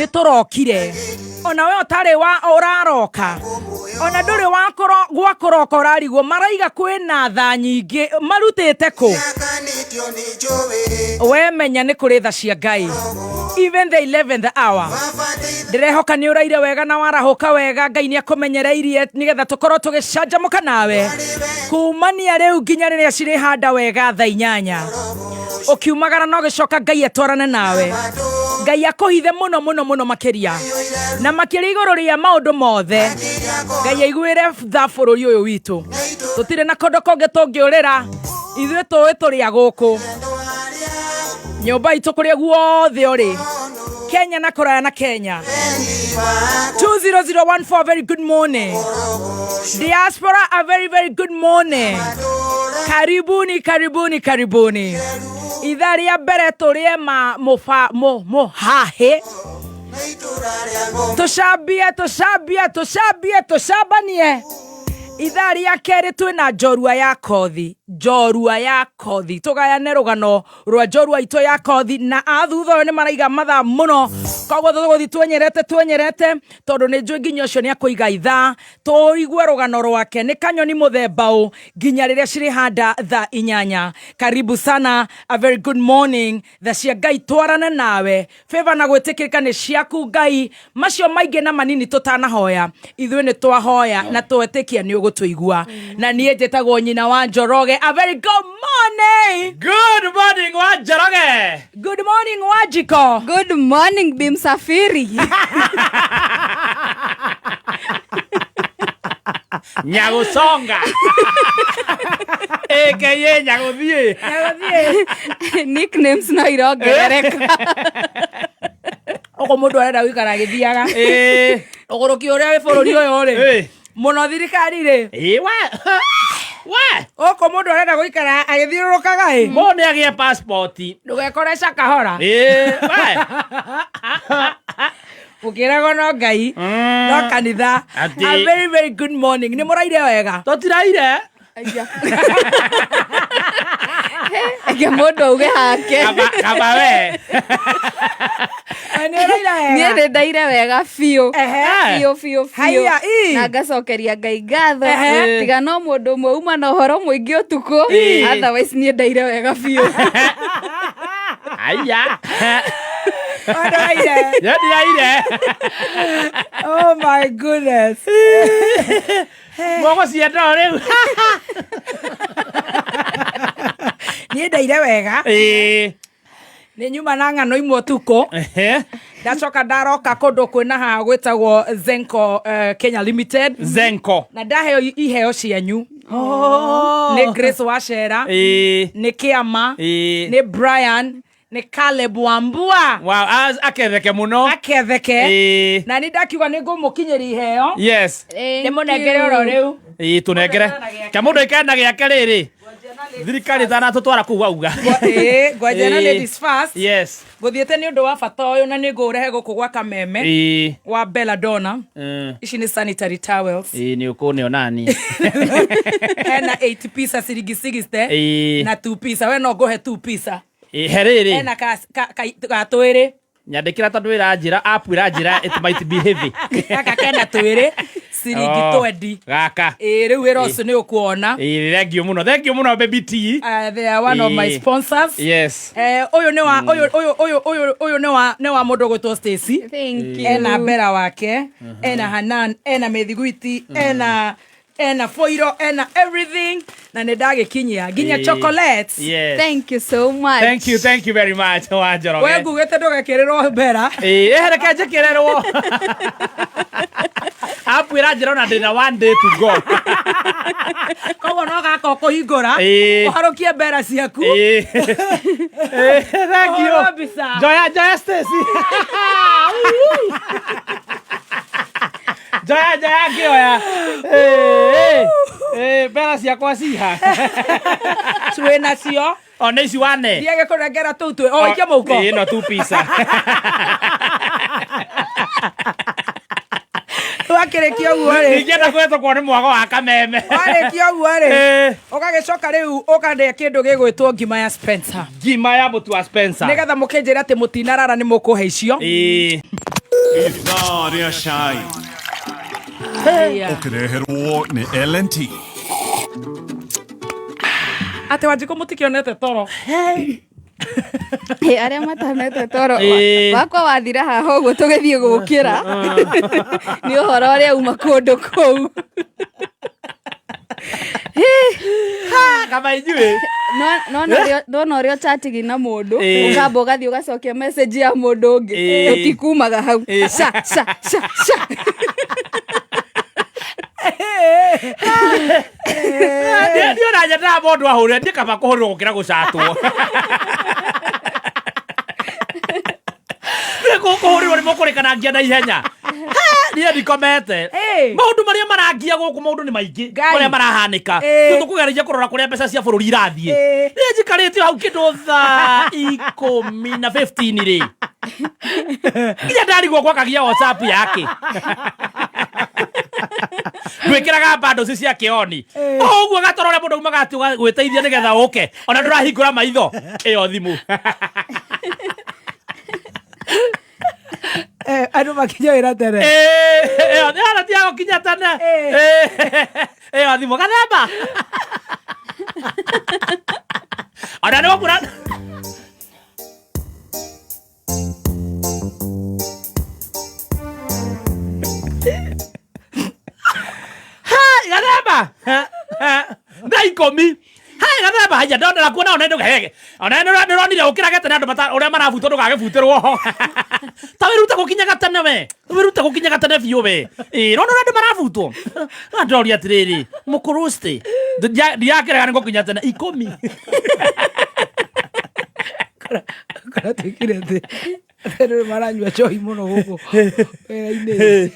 Nĩ tũrokire. Ona we ũtarĩ wa ũraroka, ona ndũrĩ wa gwa kũroka ũrarigwo, maraiga kwĩna tha nyingĩ marutĩte kũ? We menya nĩ kũrĩ tha cia Ngai. Even the 11th hour. Ndĩrehoka nĩ ũraire wega na warahũka wega. Ngai nĩ akũmenyereirie nĩgetha tũkorwo tũgĩcanjamũka nawe kumania rĩu nginya rĩrĩa cirĩhanda wega thaa 8. Ũkiumagara na ũgĩcoka, Ngai atwarane nawe, Ngai akũhithe mũno mũno mũno makĩria na makĩria. Igũrũ rĩa maũndũ mothe, Ngai aiguĩre tha bũrũri ũyũ witũ. Tũtirĩ na kũndũ kũngĩ tũngĩũrĩra, ithuĩ tũĩ tũrĩ a gũkũ nyũmba itũ kũrĩa guothe ũrĩ Kenya na kũraya na Kenya. 20014, very good morning. Diaspora, a very very good morning. Karibuni, karibuni, karibuni. Ithaa rĩa mbere tũrĩe ma mũba mũhahe, tũcambie, tũcambie, tũcambie, tũcambanie. Ithaa rĩa kerĩ twĩna njorua ya kothi, njorua ya kothi, tũgayane rũgano rwa njorua itũ ya kothi. Na a thutha ũyũ nĩ maraiga mathaa mũno, koguo tũgũthiĩ twenyerete twenyerete, tondũ nĩ njũĩ nginya ũcio nĩ akũiga ithaa tũigue rũgano rwake nĩ kanyoni mũthemba ũ nginya rĩrĩa cirĩhanda thaa 8. Karibu sana, a very good morning. Tha cia Ngai twarane nawe, favor na gwĩtĩkĩrĩka nĩ ciaku Ngai. Macio maingĩ na manini tũtanahoya, ithuĩ nĩ twahoya na twetĩkia nĩ ũgũtũigua. Na niĩ njĩtagwo nyina wa Njoroge. A very good morning. Good morning, wa Njoroge. Good morning, Wanjiko. Good morning, Bimsafiri. Nyagũconga aka Nyagũthiĩ. Nyagũthiĩ. Nicknames no irongerereka. Ũguo mũndũ arenda gũikara agĩthiaga. Ũgũrũki ũrĩa wĩ bũrũri ũyũ rĩ, mũno thirikari rĩ. Ĩĩ, we we. Gũkũ mũndũ arenda gũikara agĩthiũrũrũkaga ĩ. Mũndũ nĩ agĩe passport. Ndũgekore cakahora. Ĩĩ, we. Ũkĩragwo no Ngai no kanitha. Atĩ. A very very good morning. Nĩ mũraire wega? Tũtiraire. Eke mũndũ auge hake. Kaba we. Nĩ ũraire Niĩ wega? nĩ ndaire wega biũ. Biũ biũ biũ. Haiya, ii. Na ngacokeria Ngai ngatho. Tiga no mũndũ ũmwe uma na ũhoro mũingĩ ũtukũ. Otherwise niĩ ndaire wega biũ. Aya. Ndũraire? Ndiraire. Oh my goodness. Mũgũcienda o rĩu. Niĩ ndaire wega. Nĩ nyuma na ng'ano imwe ũtukũ. Ndacoka ndaroka kũndũ kwĩna haha gwĩtagwo Zenko Kenya Limited. Zenko. Na ndaheo iheo cianyu nĩ Grace Wacera, nĩ Kĩama, nĩ Brian, nĩ Caleb Wambua. Wow, aketheke mũno. Aketheke. Na nĩ ndakiuga nĩ ngũmũkinyĩria iheo. Nĩ mũnengere oro rĩu. Ĩĩ, tũnengere. Ke mũndũ aikare na gĩake rĩrĩ. Thirikari ĩtanatũtwara kũu wauga. Ĩĩ, ngwanjia na ladies first. Yes. Ngũthiĩte nĩ ũndũ wa bata ũyũ na nĩ ngũũrehe gũkũ gwa kameme wa Belladonna. Ici nĩ sanitary towels. Ĩĩ, nĩ ũkũneo nani. Hena 8 pieces ciringi 60 na 2 pieces. We no ngũhe 2 pieces. Ĩĩ, he rĩrĩ. Hena ka twĩrĩ. Nyandĩkĩra tondũ ĩranjĩra app ĩranjĩra it might be heavy. Gaka kena twĩrĩ ciringi 20. Gaka. Ĩĩ, rĩu wĩra ũcio nĩ ũkuona. Ĩĩ, thank you mũno, thank you mũno, baby T. They are one of my sponsors. Ũyũ nĩ wa ũyũ ũyũ ũyũ ũyũ ũyũ nĩ wa mũndũ ũgwĩtwo Stacy. Thank you. Ena Bera wake, ena Hanan, ena mĩthiguiti, ena foiro, ena everything, na nĩ ndagĩkinyia nginya chocolates. Thank you so much. Thank you, thank you very much, wa Njoroge. We ngugĩte ndũgekĩrĩrwo Bera. Ĩĩ, reke njĩkĩrĩrwo. App ĩranjĩra ona ndĩna one day to go. Koguo no gaka ũkũhingũra, ũharũkie Bera ciaku. Ĩĩ. Ĩĩ, thank you. Ũhũrwo mbica. Njoya, njoya, Stacy. Njoya, njoya, ngĩoya. Ĩĩ, ĩĩ, mbera ciakwa ciha. Twĩ nacio. O nĩ ici wane. Thiage kũrengera tũu twĩ o ikia mũhuko. Ĩĩ, no tu pizza. Wakĩrĩkia ũguo rĩ, Ingĩenda kũhetũkwo nĩ mwago wa kameme. Warĩkia ũguo rĩ, ũgagĩcoka rĩu ũkarĩa kĩndũ gĩgwĩtwo ngima ya Spencer. Ngima ya mũtu wa Spencer. Nĩgetha mũkĩnjĩra atĩ mũtinarara nĩ mũkũhe icio. Ĩĩ. Ithaa rĩa cai ũkĩreherwo nĩ LNT. Atä Wanjikå må tikionete toro. Ĩ, arĩa matanete toro wakwa wathira haha ũguo tũgĩthiĩ gũkĩra nĩ ũhoro ũrĩa uma kũndũ kũu. Kama inyuĩ. Nona ũrĩa ũchatigi na mũndũ, ũkamba ũgathiĩ ũgacokia message ya mũndũ ũngĩ, ũtikumaga hau. Ca ca ca ca. Niĩ ona nyendaga mũndũ ahũre, niĩ kaba kũhũrĩrwo gũkĩra gũcatwo. Nĩ kũhũrĩrwo nĩ mũkũrĩkanangia na ihenya. Niĩ ndikomete. Maũndũ marĩa marangia gũkũ, maũndũ nĩ maingĩ. Ngai. Marĩa marahanĩka. Rĩu tũkũgeragia kũrora kũrĩa mbeca cia bũrũri irathiĩ. Niĩ njikarĩte o hau kĩndũ thaa 10:15 rĩ, nginya ndarigwo gwakagia WhatsApp yake ndwĩkĩraga bundles cia kĩoni o ũguo gatoro ũrĩa mũndũ aumaga atĩ gwĩteithia nĩgetha ũke ona ndũrahingũra maitho ĩyo thimũ. Andå makinya wä ra tene. Ĩyo ĩyo ti ya gũkinya tene. Ĩyo thimũ gathemba ona nĩ gũkura. Hai, gathemba thaa 10. Hai, gathemba haya ndonera kuona ona ndũgege ona nĩ ũronire ũkĩra gatene andũ ũrĩa marabutwo ndũgagĩbutĩrwo ho. Ta wĩrute gũkinya gatene, we wĩrute gũkinya gatene biũ we. Ĩ rona ũrĩa andũ marabutwo no ndĩroria atĩrĩrĩ, mũkũrũcĩ ndiakĩrega nĩ gũkinya tene 10. Kora tuikire atä andå maranyua njohi må no gå kå wä-ra-inä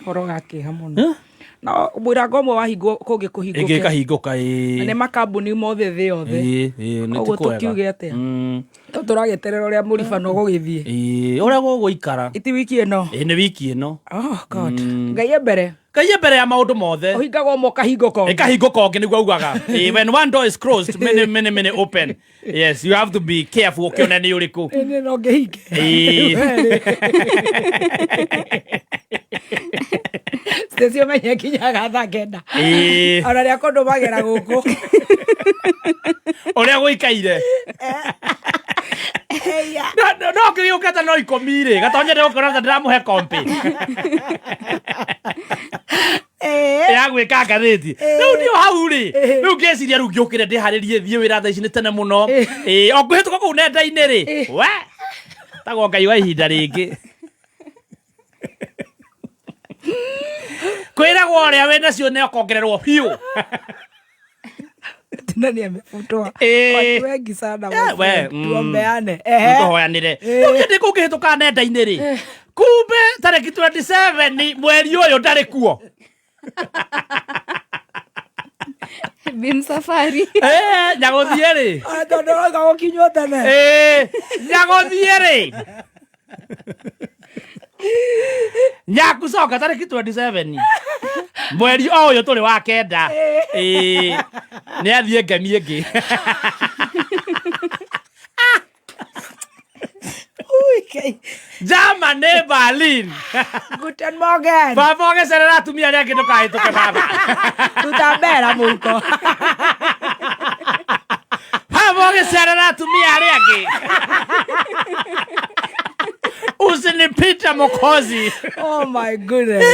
horo gakĩha mũno no mũrango ũmwe wahingwo kũngĩ kũhingũke. Ĩngĩ ĩkahingũka. Na nĩ makambuni mothe thĩ yothe. Nĩ Koguo ti kwega. tũkiuge atĩa? To tũragĩterera ũrĩa mũribano gũgĩthiĩ. Ũrĩa gũgũikara. Iti wiki ĩno. Ĩ nĩ wiki ĩno. Oh God, Ngai e mbere. Ngai e mbere ya maũndũ mothe. Ũhingagwo ũmwe ũkahingũka ũngĩ. Ĩkahingũka ũngĩ nĩguo augaga. When one door is closed, many, many, many open. Yes, you have to be careful ũkĩona nĩ ũrĩkũ. Ĩ, no ngĩhinge. Stacy ũmenye kinyaga thaa 9. Ona rĩa kũndũ magera gũkũ. Ũrĩa gũikaire. No kĩgĩũkĩte no 10 rĩ gatonye ndĩgũkora ta ndĩramũhe kompĩ ya gwĩka ngathĩti rĩu ndio hau rĩ rĩu ngĩciria rĩu ngĩũkĩre ndĩharĩrie thiĩ wĩra thaa ici nĩ tene mũno. O ngũhĩtũka kũu nenda-inĩ rĩ, we tagwo Ngai wa ihinda rĩngĩ kwĩragwo ũrĩa wĩ nacio nĩ ũkongererwo biũ. Tena ni amefutwa. Watu wengi sana, my we, friend. Tuombeane. Ehe. Tũhoyanĩre. Rĩu kĩndĩ kũngĩhĩtũka nenda-inĩ rĩ, kumbe tarĩki 27 mweri ũyũ ndarĩ kuo. Bin safari. Nyagũthiĩ rĩ. Ona tondũ ũroiga gũkinywo tene. Nyagũthiĩ rĩ, nyakucoka tarĩki 27 mweri o ũyũ tũrĩ wa 9. Nĩ athiĩ ngemi ĩngĩ. Ui, Ngai. Germany, Berlin. Guten Morgen. Baba ũgĩcerera atumia arĩa angĩ ndũkahĩtũke baba. Ruta mbera mũhuko. Baba ũgĩcerera atumia arĩa angĩ usinipite mokozi. Oh my goodness.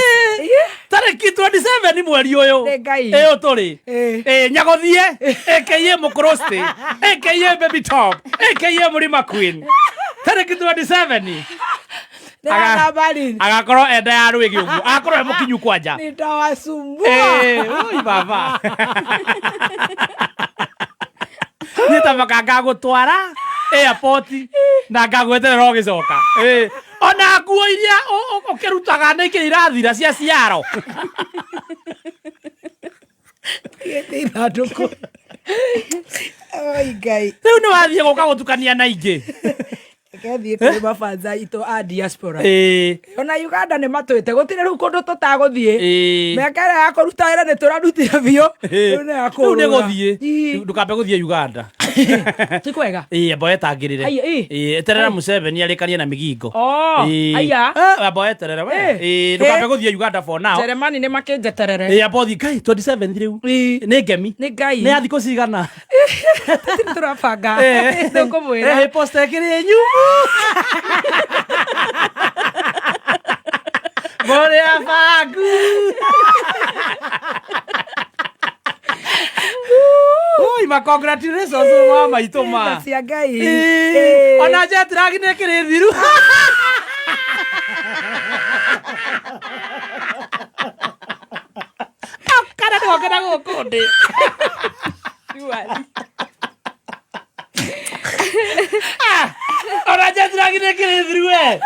Tarĩki 27 mweri ũyũ Nĩ Ngai. Ĩyo tũrĩ. Nyagũthiĩ aka mũkũrũsti aka Baby Top aka Mũrima Queen, tarĩki 27 Nĩ Berlin. Agakorwo enda ya rwĩgĩ ũguo agakorwo e mũkinyu kwanja. Nitawasumbua. Oi baba, niĩ ta maka ngagũtwara airport na ngagweterera ũgĩcoka. Ona nguo iria ũkĩrutaga nĩ ikĩ irathira cia ciaro. Gĩte ithandũkũ. Oi Ngai. Rĩu nĩ wathiĩ gũka gũtukania na ingĩ. Reke thiĩ kũrĩ mabanza itũ a diaspora. Ona Uganda nĩ matwĩte gũtirĩ rĩu kũndũ tũtagũthiĩ. Mĩaka ĩrĩa ya kũruta wĩra nĩ tũrarutire biũ. Rĩu nĩ ya Rĩu nĩ kũũrũra. gũthiĩ. Ndũkambe gũthiĩ Uganda. Ti kwega. Ĩĩ, amba wetangĩrĩre. Haiya, ĩ. Ĩĩ, eterera Museveni arĩkanie na migingo. Oh, Ĩĩ. haiya. Eh, amba weterere we. Ĩ. Ĩĩ, ndũkambe gũthiĩ Uganda for now. Jeremani nĩ makĩnjeterere. Ĩĩ, amba ũthiĩ Ngai 27 rĩu. Ĩĩ. Nĩ ngemi. Nĩ Ngai. Nĩ ya thikũ cigana? Tũtirĩ tũrabanga. Tũkũmwĩra. Eh, posta ĩkĩrĩ nyumu. Mũrĩ abangu. Oi, ma congratulations ma maitũ ma. Tha cia Ngai. Ĩĩ. Ĩĩ. Ona jet lag nĩ ĩkĩrĩ thiru. Kana ndũgoke na gũkũ ndĩ. Ona jet lag nĩ ĩkĩrĩ thiru we.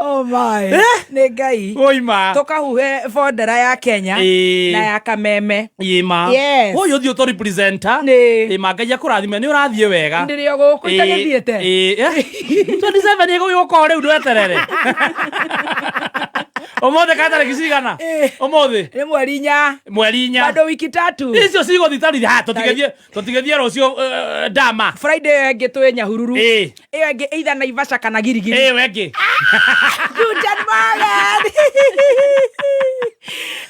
Oh my. Nĩ Ngai. Oima. Tũkahuhe bondera ya Kenya Ĩĩ. na ya Kameme. Ĩma. Yes. Ũyũ ũthiĩ ũtũ representer. Nĩ. Ĩma Ngai akũrathime nĩ ũrathiĩ wega. Ndĩrĩ o gũkũ itagĩthiĩte. Ĩĩ. 27 ĩgũgĩũka o rĩu ndweterere. Ũmũthĩ ka tarĩki cigana? Ĩĩ. Ũmũthĩ Nĩ mweri inya. mweri inya. Bado wiki tatu. Icio cigũthiĩ tarĩki ha tũtigĩthiĩ tũtigĩthiĩ rũciũ eh, ndama. Friday ĩyo ĩngĩ twĩ Nyahururu. Ĩĩ. Ĩyo ĩngĩ either Naivasha kana Girigiri. Ĩyo ĩngĩ. Guten Morgen.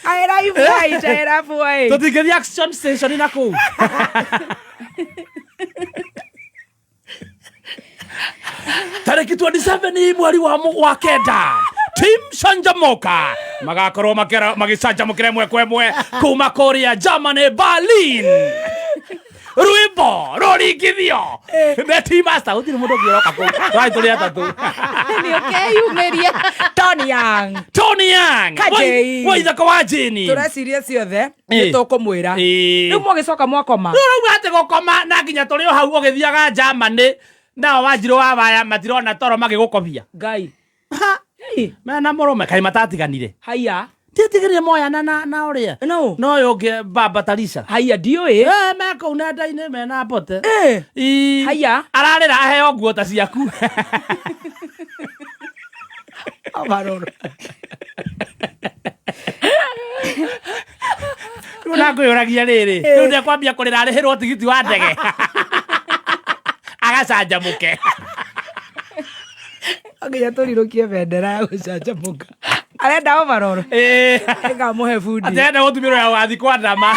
I love white, I love white. Tũtingĩthiĩ action station na kũu. Tarĩki 27 mweri wa wa kenda Team Canjamoka magakorwo magĩcanjamũkĩra ĩmwe kwa ĩmwe kuma kũrĩa Germany Berlin rwĩmbo rũringithio the team master gũtirĩ mũndũ ũngĩ ũroka kũu tũrathiĩ tũrĩ atatũ Nĩ ũkeyumĩria. Tony Young. Tony Young Kajei. waithaka wa Jane Tũreciria ciothe nĩ Ĩĩ. tũkũmwĩra. Ĩĩ. Rĩu mũgĩcoka mwakoma. Rĩu ũrauga atĩ gũkoma na nginya tũrĩ o hau ũgĩthiaga Germany nao wanjirũ wa waya matirona toro magĩgũkobia Ngai. Hey, mena mũrũme kaĩ matatiganire Haiya. tiatigire moyana na na ũrĩa No. no ũyũ ũngĩ baba Talisha Haiya ndiũĩ. Eh, me kũu nenda-inĩ mena mbote Eh. Ii. Haiya. ararĩra aheo nguo ta ciaku Amaroro. rĩu na ngwĩyũragia rĩrĩ rĩu ndekwambia kũrĩra arĩhĩrwo tigiti wa ndege agacanjamũke Nginya tũrirũkie bendera ya gũcanjamũka. Arenda overall. Ĩĩ. Nĩngamũhe bundi. atĩrenda gũtumĩrwo ya gũgathiĩ kwa ndama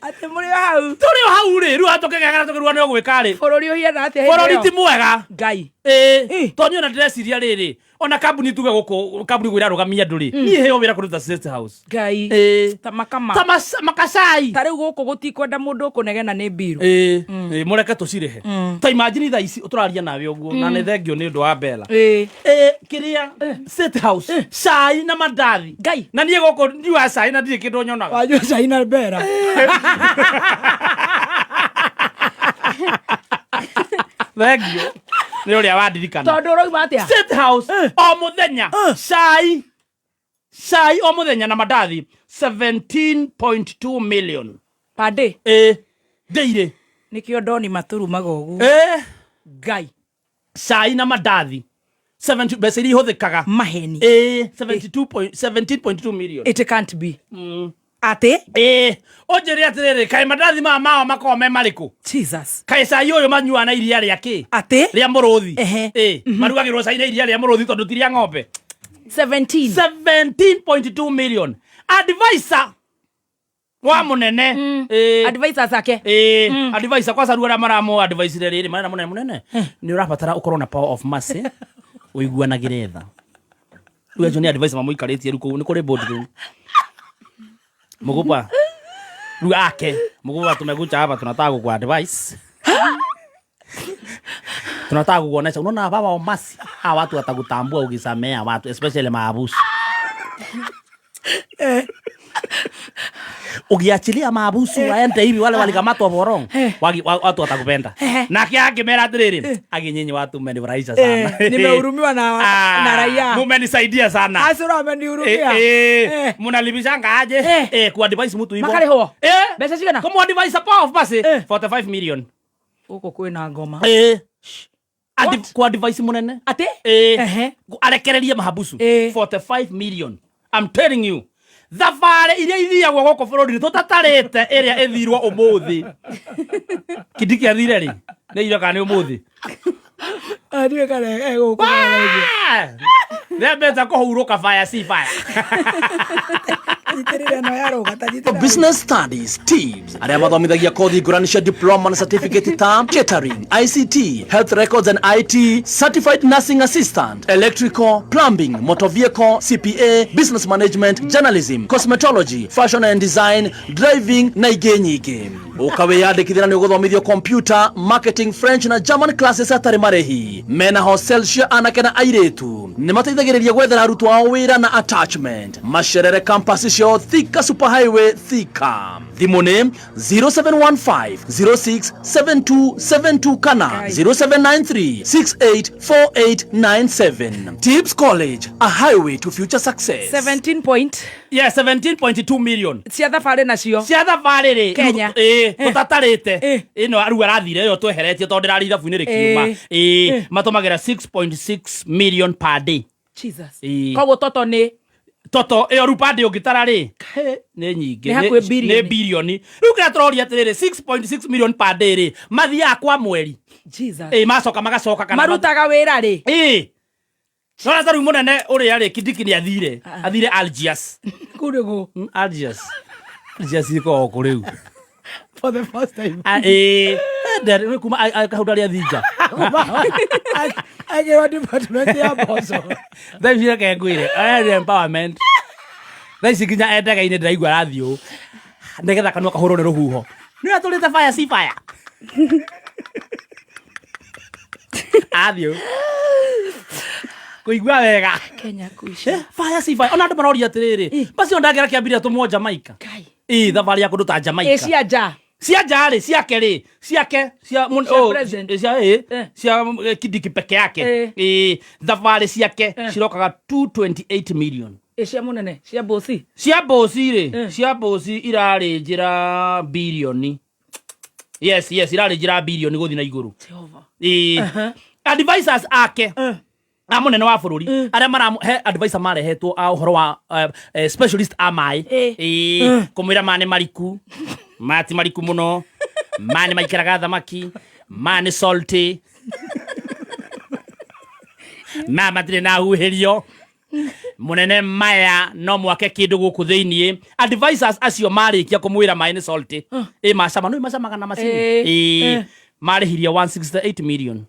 Atĩ mũrĩ o hau. tũrĩ o hau rĩ rĩu atũkĩgegera tũkĩrua nĩ ũgwĩka rĩ Bũrũri ũhiana atĩa hĩndĩ bũrũri ĩyo? ti mwega Ngai. Ĩĩ Ĩ. tondũ niĩ ona ndĩreciria rĩrĩ ona kambuni tuge gũkũ kambuni gwĩra rũgamia andũ rĩ niĩ heo wĩra kũruta State House Ngai. Ĩĩ. Ta makama. ta makacai Ta rĩu gũkũ gũtikwenda mũndũ ũkũnegena nĩ mbiru. Ĩĩ, ĩĩ, mũreke tũcirĩhe ta imagine thaa ici tũraria nawe ũguo na nĩ thengio nĩ ũndũ wa Bella Ĩĩ. Ĩĩ, kĩrĩa State House cai na mandathi Ngai. na niĩ gũkũ nyuaga cai na ndirĩ kĩndũ nyonaga Wanyua cai na mbera. Thengio nĩ ũrĩa wandirikana Tondũ ũrauma atĩa? State House o mũthenya cai cai o mũthenya na mandathi 17.2 million Pande. ĩĩ ndĩirĩ Nĩkĩo ndoni maturumaga ũguo. ĩĩ Ngai. cai na mandathi 70 mbeca iria ihũthĩkaga Maheni. ĩĩ 72.17.2 million It can't be. Atĩ? ĩĩ ũnjĩre atĩrĩrĩ kaĩ mandathi maya mao makoragwo me marĩkũ Jesus. kaĩ cai ũyũ manyuaga na iria rĩa kĩ Atĩ? rĩa mũrũthi Ehe. ĩĩ marugagĩrwo cai na iria rĩa mũrũthi tondũ ti rĩa ng'ombe 17. 17.2 million advisor wa munene Ĩĩ. Advisors ake. Ĩĩ, advisor kwanza rĩu arĩa maramũ advice rĩrĩ marenda mũnene mũnene nĩ ũrabatara ũkorwo na power of mercy ũiguanagĩre tha rĩu acio nĩ advisor mamũikarĩtie rĩu kũu nĩ kũrĩ board rĩu mũgũpa rĩu ake mũgũpa tumekuja hapa tunataka kukua advice tunataka kukuonesha unaona baba wa mercy hawa watu watakutambua ukisamea watu especially maabusu ukiachilia maabusu waende hivi wale walikamatwa borong watu watakupenda nake akimera atiriri akinyinyi watu mmenifurahisha sana Eh, nimehurumiwa na raia. mumenisaidia sana Acio amenihurumia. Eh, eh, Eh. munalibishanga aje Eh. eh, kuadvise mtu hivyo Makarĩhwo? eh, Mbeca cigana? kumuadvise power of mercy Eh. 45 million Gũkũ kwĩna ngoma. eh kuadvise munene Atĩ? eh Ehe. arekererie mahabusu Eh. 45 million I'm telling you, thabarĩ iria ithiagwo gũkũ bũrũri-inĩ tũtatarĩte ĩrĩa ĩthirwo ũmũthĩ. Kindiki athire rĩ? Nĩ ira kana nĩ ũmũthĩ? Ndiũĩ kana egũkũ. Nĩambĩte kũhurũka fire si fire. Nyitĩrĩra ĩno ya rũga ta nyitĩrĩra. Business Studies TIBS arĩa mathomithagia kothi ngũrani cia diploma na certificate ta catering, ICT, health records and IT, certified nursing assistant, electrical, plumbing, motor vehicle, CPA, business management, journalism, cosmetology, fashion and design, driving na ingĩ nyingĩ. Ũka wĩyandĩkithia na nĩ ũgũthomithio computer, marketing, French na German classes hatarĩ marĩhi. Mena hostel cia anake na airĩtu. Nĩ mateithagĩrĩria gwethera arutwo ao wĩra na attachment. Macerere campus ciao Thika Super Highway, Thika. Thimũ nĩ 0715 067272 kana 0793 684897. Tips College, a highway to future success. 17 point Yeah, 17.2 million. Cia thabarĩ nacio. Cia thabarĩ rĩ. Kenya. Ĩ, tũtatarĩte. Eh. Ĩno rĩu arathire ĩyo tweheretie tondũ ndĩrarĩ ithabu-inĩ rĩkiuma. Eh. Ĩ, matũmagĩra 6.6 million per day. Jesus. Ĩ. Koguo toto nĩ Toto ĩyo rĩu per day ũngĩtara rĩ, nĩ nyingĩ. Nĩ hakuhĩ birioni. Nĩ birioni. Rĩu kĩrĩa tũroria atĩrĩrĩ, 6.6 million per day rĩ, mathiaga kwa mweri. Jesus. Ĩ, macoka magacoka kana Marutaga wĩra rĩ? Ĩ. Nona ta rĩu mũnene ũrĩa rĩ, Kindiki nĩ athire. Athire Algiers. Kũu nĩguo. Algiers. Algiers ĩkoragwo kũ rĩu? For the first time. Ah, ĩĩ. Nĩ kuma hau ndarĩ athinja. Agĩrwo department ya mboco. Thaa ici reke ngwĩre, aya nĩ empowerment. Thaa ici nginya e ndege-inĩ ndĩraigua arathiĩ ũũ. Nĩgetha kanua kahũrwo nĩ rũhuho. Nĩ ũrĩa tũrĩte fire si fire. Athiĩ ũũ. Kũigua wega. Kenya kuica. Fire si fire. Ona andũ maroria atĩrĩrĩ, basi ona ndangĩra kĩambiria tũmwo Jamaica. Ngai. Ĩ, thabarĩ ya kũndũ ta Jamaica. Ĩ cia nja. Cia nja rĩ, ciake rĩ, ciake cia Cia oh, president. cia ĩ, Eh. cia Kindiki peke yake. Eh. Ĩ, thabarĩ ciake Eh. cirokaga 228 million. Ĩ cia mũnene, cia bosi. Cia bosi rĩ, Eh. cia bosi irarĩ njĩra bilioni. Yes, yes, irarĩ njĩra bilioni gũthiĩ na igũrũ. Jehova. Ĩ, advisors ake a mũnene wa bũrũri arĩa marahe advisor marehetwo a ũhoro wa specialist a maĩ. Eh. Ĩ, kũmwĩra ma nĩ mariku, ma ti mariku mũno, ma nĩ maikaraga thamaki, ma nĩ salty, ma matirĩ na huhĩrio mũnene, maya no mwake kĩndũ gũkũ thĩiniĩ. Advisors acio marĩkia kũmwĩra maĩ nĩ salty, ĩ macama no macamaga na macini. Eh. Ĩ, Eh. marĩhirie 168 million.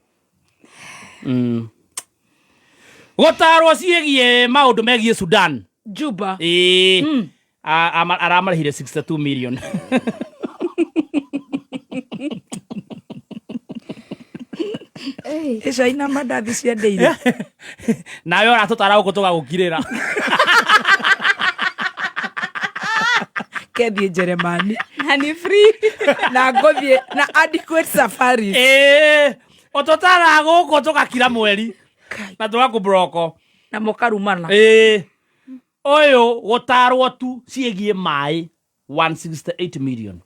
Gũtarwo ciĩgiĩ maũndũ megiĩ Sudan. Juba. Ĩ, aramarĩhire 62 million. Ĩ cai na mandathi ciendeire. Nawe ũratũtara gũkũ tũgagũkirĩra. Kethiĩ Jeremani. Na nĩ free. Na ngũthiĩ na adequate safaris. Ĩ, ũtũtara gũkũ tũgakira mweri Kai. na tũgakũbroko. Na mũkarumana. Ĩ, ũyũ gũtarwo tu ciĩgiĩ maĩ 168 million.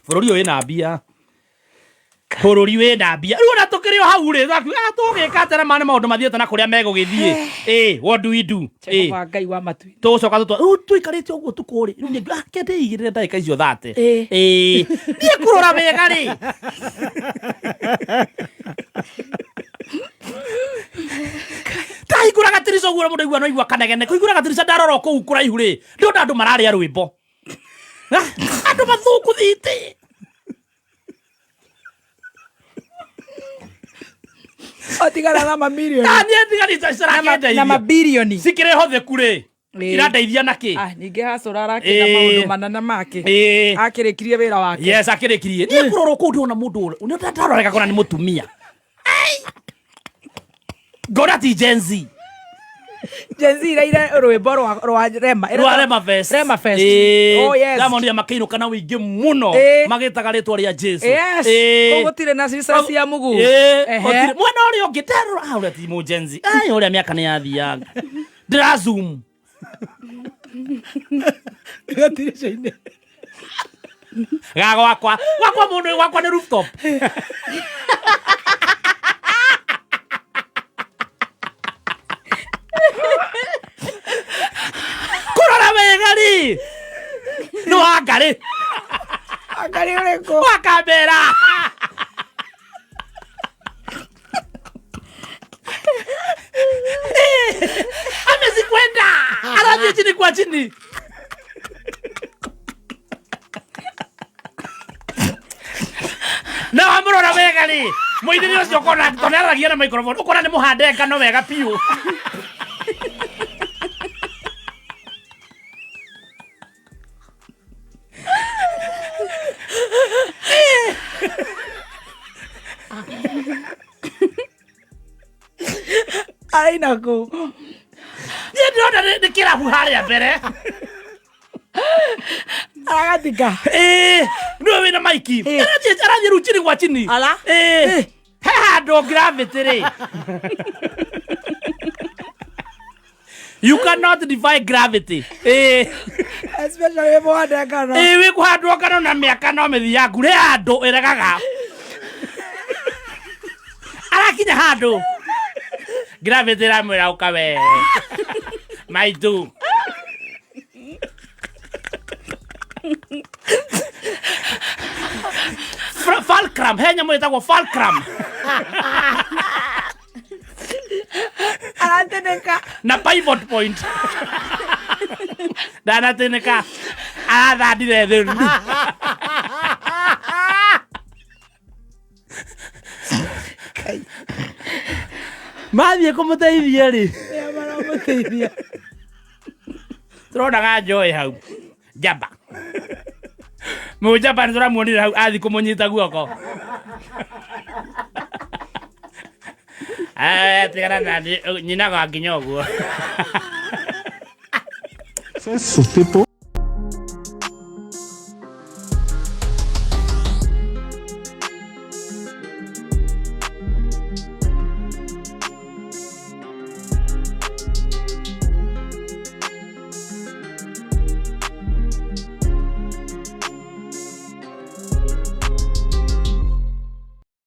Bũrũri ũyũ wĩna mbia, bũrũri wĩna mbia. Rĩu ona tũkĩrĩ o hau rĩ, tũgĩka atĩa na maya nĩ maũndũ mathiĩte na kũrĩa megũgĩthiĩ. Ĩ, what do we do? Ĩ, Jehova Ngai wa matu. Tũgũcoka tũtwa rĩu tũikarĩte ũguo tukũ rĩ, rĩu nĩ kende igĩrĩre ndagĩka icio thate. Ĩ. Ĩ, niĩ kũrora wega rĩ, ndahingũra gatirica ũguo mũndũ aigua no aigua kanegene kũhingũra gatirica, ndarora kũu kũraihu rĩ, ndĩrona andũ mararĩa rwĩmbo. Ah, andũ mathũkũthĩte. Otigana na mamirioni. Ah, niĩ tiganĩte Na cirakendeithia mabirioni. cikĩrĩ hotheku rĩ. Ĩ. Irandeithia na kĩ? Ah, ningĩ hacũra arakĩenda Ĩ. maũndũ manene make. Ĩ. Akĩrĩkirie wĩra wake. Yes, akĩrĩkirie. Niĩ kũrora kũu ndĩrona mũndũ ũrĩa ndarora ngakora nĩ mũtumia. Ai! Ngona ti Gen Z. Gen Z iraire rwĩmbo rwa Rema. Rwa Rema Fest. Rema Fest. Ĩ, Oh, yes. Diamond makĩinũka na wĩingĩ mũno Ĩ. magĩtaga rĩtwa rĩa Jesu. Yes. Ĩ. Kũu gũtirĩ na cica cia mũguu. Ĩ, Ehe. gũtirĩ. Mwena ũrĩa ũngĩ ndarora, ah, ũrĩa ti mũ Gen Z. Ai, ũrĩa mĩaka nĩ yathianga. Ndĩra zoom. Gatirica-inĩ. Ga gwakwa. Gwakwa mũndũ gwakwa nĩ rooftop. Nĩ wa ngarĩ. Ngarĩ ũrĩkũ? Wa kambera. Amezikwenda. Arathiĩ chini kwa chini. Na wamũrora wega rĩ, mũithĩrĩri ũcio ũkona tondũ nĩaragia na microphone, ũkona nĩ mũhande ngano wega biũ. Araina kũ? Niĩ ndĩrona nĩ kĩrabu harĩa mbere. Aragatika. Ĩĩ, nĩwe wĩna maiki. Arathiĩ rĩu chini gwa chini. Ala. Ĩĩ. He handũ gravity rĩ. You cannot defy gravity. Ĩĩ. Especially wĩ mũhande ngano. Ĩĩ wĩ kũhandwo ngano na mĩaka no mĩthiangu rĩ handũ ĩregaga. Arakinya handũ. Gravity ĩramwĩra ũka we. Maitũ. Fulcrum, he nyamũ ĩtagwo fulcrum. Aratinĩka. Na pivot point. Ndanatinĩka. Arathandire thĩ. Mathiĩ kũmũteithia rĩ. Maramũteithia. Tũronaga Joy hau. Njamba. Mũnjamba nĩ tũramuonire hau athiĩ kũmũnyita guoko. Eh, tigana na niĩ, nyinaga nginya ũguo. Faces of people.